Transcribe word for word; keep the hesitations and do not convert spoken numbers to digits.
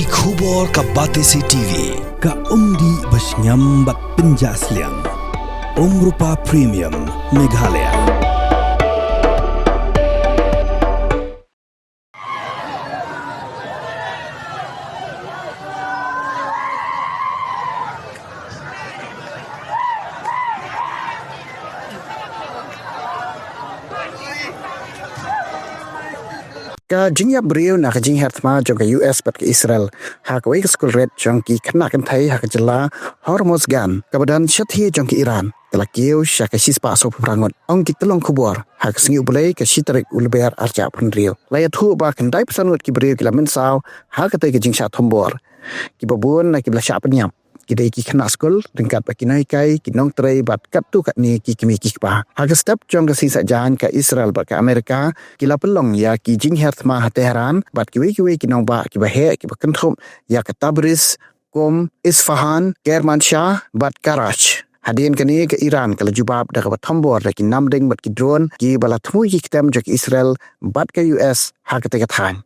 Ki khubor ka Batesi T V, ka umdih ba shngiam bad pynjah sliang. Umrupa Premium, Meghalaya. Ka jingïap briew na ka jingher thma jong ka U S bad ka Israel ha kawei ka skul rit jong ki khynnah kynthei ha ka jylla Hormozgan, kaba don shathie jong ka Iran, ka la kiew sha ka shispah sawphew phra ngut, ong ki tyllong khubor ha ka sngi U Blei ka shi tarik u Lber arhajar arphew hynriew. La ïathuh ba khyndai phew san ngut ki briew ki la mynsaw ha katei ka jingshah thombor. Kiba bun na kiba la shah pynïap ki dei ki khynnah skul, ryngkat bad ki nonghikai, ki nongtrei bad katto katne ki kmie ki kpa. Ha ka step jong ka sngi Saitjaiñ, ka Israel bad ka Amerika ki la pynlong ïa ki jingher thma ha Tehran bad kiwei kiwei ki nongbah kiba heh kiba kynthup ïa ka Tabriz, Qom, Isfahan, Kermanshah bad Karaj. Hadien kane, ka Iran ka la jubab da kaba thombor da ki namding bad ki drone kiba la thmu ïa ki ktem jong ka Israel bad ka U S ha katei ka thaiñ.